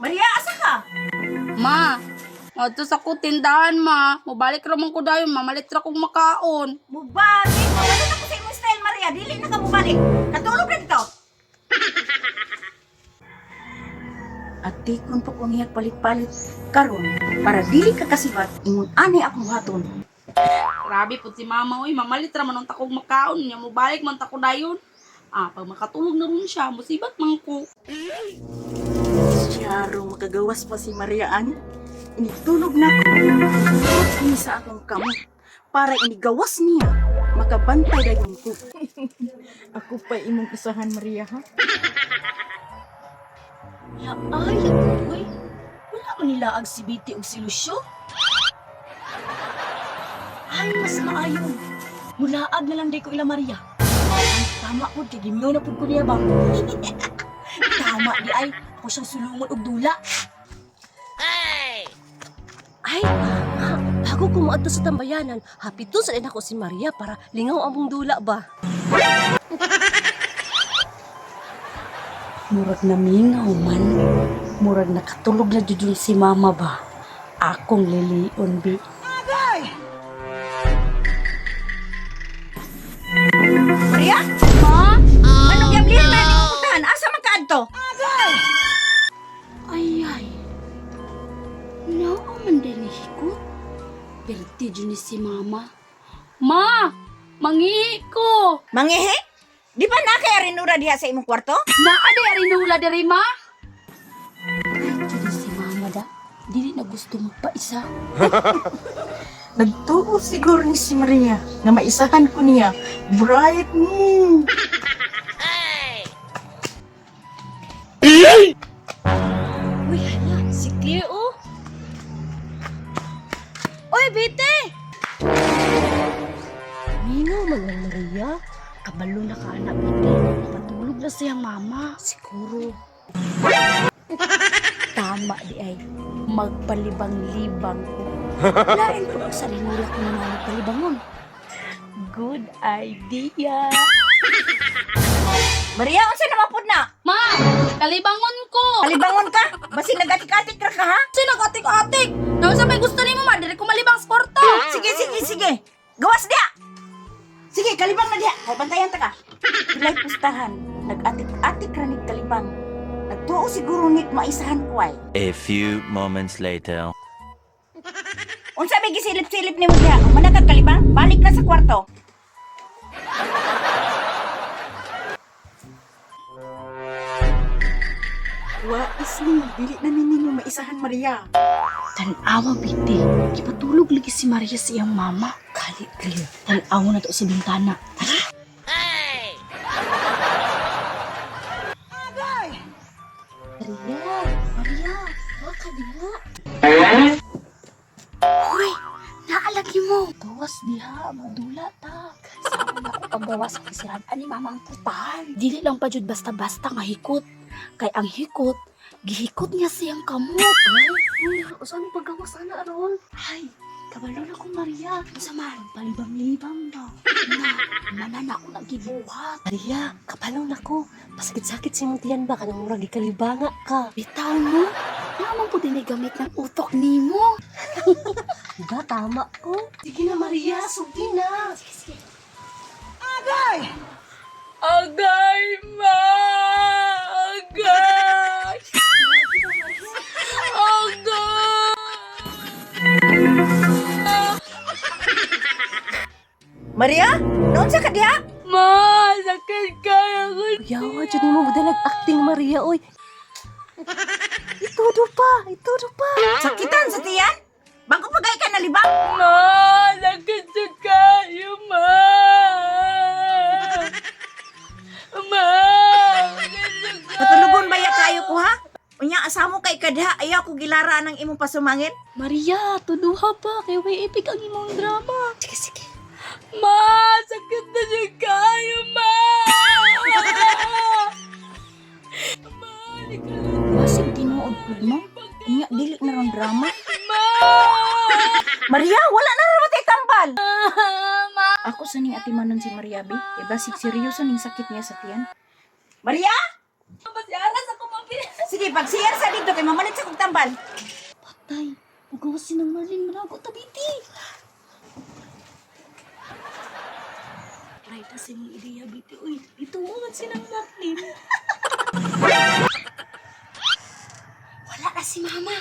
Maria, asa ka? Ma, adto sa ko tindahan, ma. Mobalik ra man ko dayon, mamalit ra kog makaon. Mubalik! Wala na ko sa imong style, Maria. Dili na ka mubalik. Katulog na dito. At tikon pa ko niya palit-palit karon para dili ka kasibat ingon ani akong buhaton. Grabe pud si mama oy, mamalit ra man unta kog makaon nya mobalik man ta ko dayon. Ah, pag makatulog na ron siya, musibat man ko. Siyaro, makagawas pa si Maria ani. Initulog na ko. Ikot ni sa akong kamot para inigawas niya makabantay dayon ko. Ako pa imong isahan, Maria, ha? Ay, uy. Wala man nilaag si Betty og si Lucio. Ay, mas maayo. Mulaag na lang day ko ila Maria. Ay, tama po, kay gimno na pud ko niya ba? Tama di ay, ako siyang sulungon og dula. Ay, tama. Bago ko moadto sa tambayanan, hapiton sa ako si Maria para lingaw among dula ba. Murag namingaw man. Murag nakatulog na jud yun si mama ba. Akong lilion bi. Maria? Ma? Anong yablihan man imong putahan? Asa man ka adto? Ay ay. Naa man din ni hikot. Perti jud ni si mama. Ma, mangihi ko. Mangihi? Di ba na kay arinura diha sa imong kwarto? Naa di arinula diri, ma. Ay, jud ni si mama da. Dili na gusto magpaisa. Nagtuo siguro ni si Maria nga maisahan ko niya. Bright mo! Uy, hala, si Claire oh. Oy, Bete! Mingaw man lang, Maria. Kabalo na ka anak Bete. Patulog na siyang mama. Siguro. Tama di ay. Magpalibang-libang ko. Lain ko sa rinula ko na magpalibangon. Good idea. Maria, unsa na mapud na? Ma, kalibangon ko. Kalibangon ka? Basig nagatik-atik ra ka ha? Sino nag-atik-atik? Naunsa may gusto nimo ma, diri ko malibang sa kwarto. Sige, sige, sige. Gawas diha. Sige, kalibang na diha. Kay bantayan ta ka. Pilay pustahan, nag-atik-atik ra nig kalibang. Nagtuo siguro nig maisahan ko ay. A few moments later. Unsa may gisilip-silip nimo diha? Human ka kalibang, balik na sa kwarto. Wais ni, dili na ni ninyo maisahan, Maria. Tanawa, Bete. Gipatulog lagi si Maria sa iyang mama. Kali, Claire. Tanawa na to sa bintana. Tara. Maria, Maria, baka diha. Hoy, naalagi mo. Gawas diha, madula ta. Sa na ko paggawas ang sirad ani mama ang putahan. Dili lang pa jud basta-basta nga hikot. Kay ang hikot, gihikot niya siyang kamot. Ay, uy, usa anong paggawas ana aron? Ay, kabalo na ko Maria. Unsa man, palibang-libang ba? Na, manan ako nagibuhat. Maria, kapalaw na ko. Pasakit-sakit si imong tiyan ba kanang murag gikalibanga ka. Bitaw mo, naman po din gamit ng utok nimo. Diba tama ko? Sige na Maria, sugdi na. Sige, sige. Agay, ma! Agay! Agay! Maria, naunsa ka diha? Ma, sakit kaya ko. Yawa, dyan mo madalag acting Maria, oy. Itudo pa, itudo pa. Sakitan sa tiyan? Bago pa gay ka nalibang? Ma, sakit sa kayo, ma! Ma! Patulugon ba ya kayo ko ha? Unya asamo kay kadha ayaw ko gilara ng imong pasumangin. Maria, tuduha pa kay way epic ang imong drama. Sige, sige. Ma, sakit na siya kayo, ma! Ma, di ka lang- Basig tinuod pud mo. Unya dili na ron drama. Ma! Maria, wala na ron matay tambal. Ma! Ako sa ning atimanon si Maria bi. Kay basig seryoso ning sakit niya sa tiyan. Maria! Pasialas ako. Sige, pag CR sa dito kay mamalit sa kong tambal. Patay, mugawas si nang Marlene manago ta biti. Right na si mong ideya, biti. Uy, ituo man si nang Marlene. Wala na si mama.